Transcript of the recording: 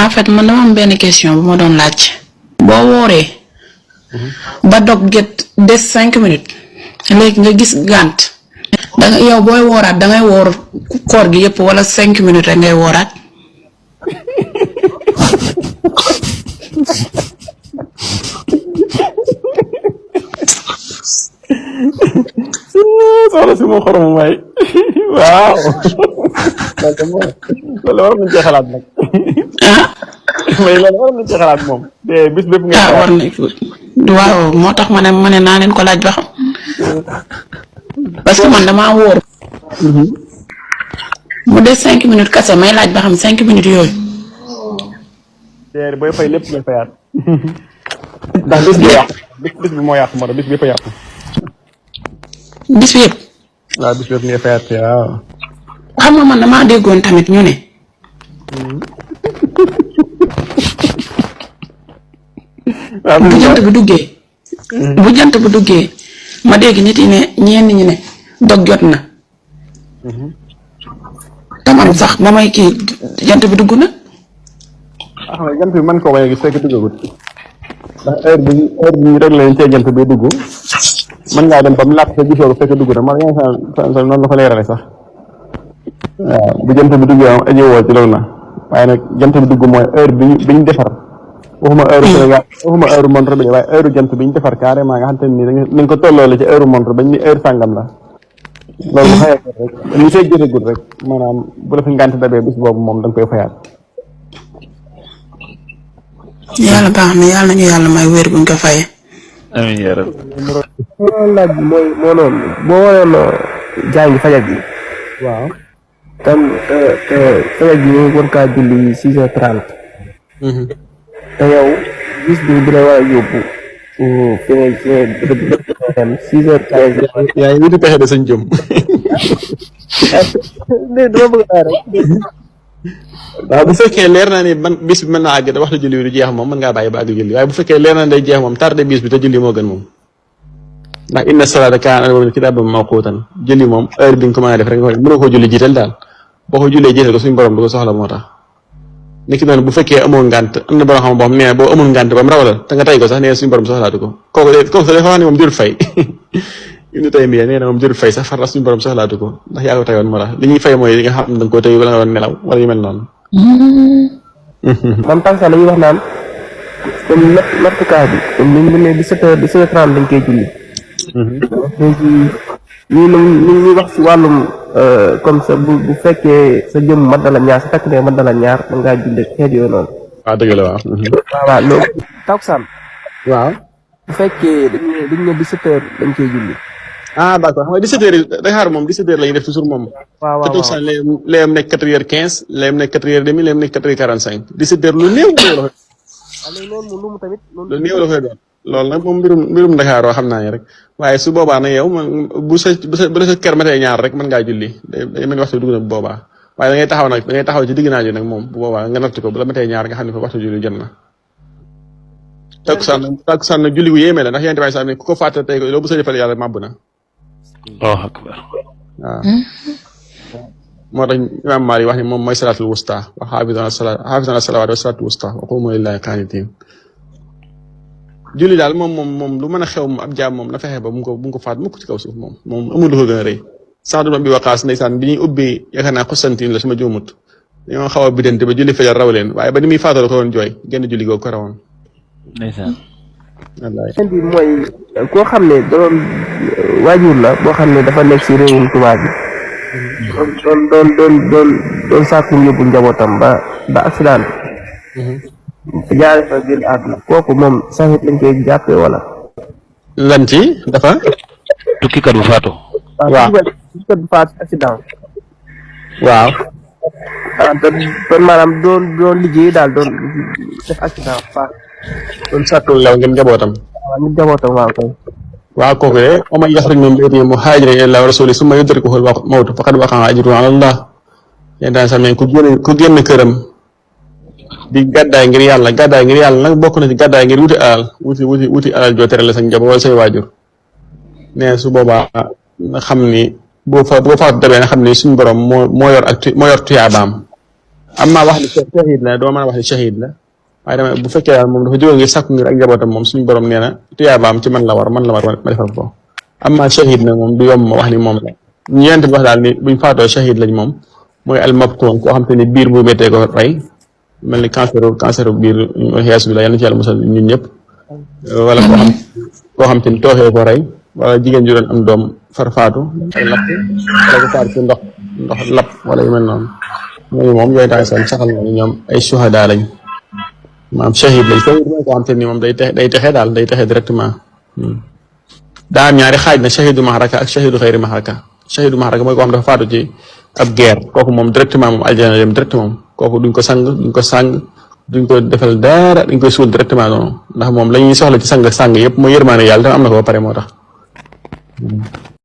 en fait man dama am benn question bu ma doon laaj. boo wooree. ba dog get des 5 minutes. léegi nga gis gànt. danga yow booy wooraat dangay woor koor gi yëpp wala 5 minutes rek ngay wooraat. soxna si moo xorom may waaw loolu war nañ cee xalaat nag may loolu war nañ cee xalaat moom te bis bépp nga war na waaw moo tax ma ne naa leen ko laaj ba xam parce que man damaa wóor mu des 5 minutes kese may laaj ba xam 5 minutes yooyu te booy fay lépp ngay fayaat ndax bis bi yàqu bis bi moo yàqu moo tax bis bi yëpp a yàqu bis bi yëpp waaw bis bi yëpp ngay fayaat waaw xam nga man damaa déggoon tamit ñu ne bu jant bi duggee ma dégg nit yi ne ñenn ñi ne dog jot na te man sax ba may kii jant bi dugg na xam nga jant bi man koo bañ a gis fekk duggagut ndax heure bi ñu réglé leen cee jant bi dugg mën ngaa dem ba mu làkk sa gisoo ko fekk dugg na man yaa ngi noonu la ko leerale sax waaw bu jant bi duggee moom aji woo ci loolu na waaye nag jant bi dugg mooy heure bi ñu defar waxuma heure Sénégal waxuma heure montre bi waaye heure jant bi ñu defar carrément nga xam te ni dañ ko tolloole ci heure montre bañ ni heure sàngam la loolu bu xayee rek li fekk jotagul rek maanaam bu la fi ngànt dabee bis boobu moom da nga koy fayaat yàlla baax na yàlla nañu yàlla may wér buñ ko fayee amiin yaa rabbi laaj bi mooy moo noonu boo waroon jàngi fajar bi waaw tam te fajar bi ñu war kaa julli 6h30 te yow bis bi bu la war a yóbbu fi ngay dem 6h15 yaa ngi wuti pexe de sañ jëm dama bëgg naa rek waaw bu fekkee leer na ni man bis bi mën naa àgg te waxtu julli bi du jeex moom mën ngaa bàyyi ba àgg julli waaye bu fekkee leer na ni day jeex moom tardé bis bi te julli moo gën moom ndax inna salaata kaanat kitaaban mawquutan julli moom heure bi nga ko mën a def rek mënoo koo julli jiital daal boo ko jullee jiital ko suñu borom du ko soxla moo tax niki noonu bu fekkee amoo ngànt am na borom xam boo xam nee boo amul ngànt ba mu raw la te nga tay ko sax nee suñu borom soxlaatu ko kooku sax dafa wax ne moom jërul fay Ibnu Taymiya nee na moom jërul fay sax far suñu borom soxlaatu ko ndax yaa ko tayoon moo tax li ñuy fay mooy li nga xam ne da nga koo tëy wala nga doon nelaw wala yu mel noonu moom tam sax dañuy wax naan comme nattukaay bi comme ni ñu ne 17h30 dañ koy julli léegi ñuy wax si wàllum comme ça bu fekkee sa jëm mat na la ñaar sa takk ne mat na la ñaar da ngaa julli xeet yooyu noonu waaw dëgg la waaw waaw loolu takusaan waaw bu fekkee dañ ne 17h dañ koy julli ah d'accord xam nga 17h Dakar moom 17h la ñuy def toujours moom waaw te takusaan léegi nekk 4h15 léegi nekk 4h30 léegi nekk 4h45 17h lu néew la loolu lu mu tamit lu néew la koy doon loolu nag moom mbirum Dakar xam naa ne rek waaye su boobaa nag yow bu la sa kër matee ñaar rek mën ngaa julli day mel ni waxtu dugg na bu boobaa waaye da ngay taxaw ci digg naaju nag moom bu boobaa nga natt ko bu la matee ñaar nga xam ne ko waxtu julli jot na takkusaan nag julli gu yéeme la ndax yéen tamit sax ne ku ko fàtte tey ko loolu bu sa jëfal yàlla màbb na Allahu akbar waaw moo tax imaam Maalik wax ne moom mooy salaatul wusta wa xaafizuuna ala salawaati wa salaatul wusta wa quumu lillaahi qaanitiin julli daal moom lu mën a xew moom ab jaam moom na fexe ba bu mu ko faat mukk ci kaw suuf moom amul lu ko gën a rëy sax du bi waqaas ndeysaan bi ñuy ubbi yaakaar naa Xusantiin la su ma juumut dañoo xaw a bidante ba julli fajar raw leen waaye ba ni muy faatoo ko doon jooy genn julli googu ko rawoon ndeysaan wallaay bi mooy koo xam ne doon waajur la boo xam ne dafa nekk si réewum tubaab bi doon sàkkum yóbbu njabootam ba accident jaare fa génn àdduna kooku moom saxit lañ koy jàppee wala lan ci dafa tukkikat bu faatu waaw tukkikat bu faatu accident waaw kon maanaam doon liggéey daal doon def accident faatu doon sàkkul lew ngeen njabootam waaw ñu njabootam waaw kay waaw kooku de wa man yaxruj min baytihi muhaajiran ila llaahi wa rasuulihi summa yudrikuhu l-mawtu faqad waqa'a ajruhu ala llaah yéen daal sax ku génn këram di gàddaay ngir yàlla nag bokk na ci gàddaay ngir wuti alal joo terale sa njaboot wala say waajur nee su boobaa nga xam ni boo faatu dabee nga xam ni suñu borom moo yor tuyaabaam am naa wax ni shahid la doo mën a wax ni shahid la waaye dama bu fekkee daal moom dafa jóge ngir sàkku ngir ak njabootam moom suñu borom nee na tuyaabaam ci man la war ma defal ko am naa shahid nag moom du yomb ma wax ni moom la ñeent bi wax daal ni buñ faatoo shahid lañ moom mooy al mabtuun koo xam te ni biir bu méttee ko rey mel ni cancer biir xees bi la yal na ci yàlla musal ñun ñëpp wala koo xam te ni tooxee ko rey wala jigéen ju doon am doom far faatu ay lapp wala ko faatu ci ndox lapp wala yu mel noonu ñooñu moom yooyu tax seen saxal na ni ñoom ay suhada lañ maanaam shahid lañ shahid mooy koo xam te ni moom day texe daal day texe directement daa am ñaari xaaj na shahidu mahraka ak shahidu xayri mahraka shahidu mahraka mooy koo xam dafa faatu ci ab guerre kooku moom directement moom aljana dem direct moom kooku duñ ko sang duñ ko defal dara dañ koy suul directement noonu ndax moom la ñuy soxla ci sang yëpp mooy yërmaane yàlla te am na ko ba pare moo tax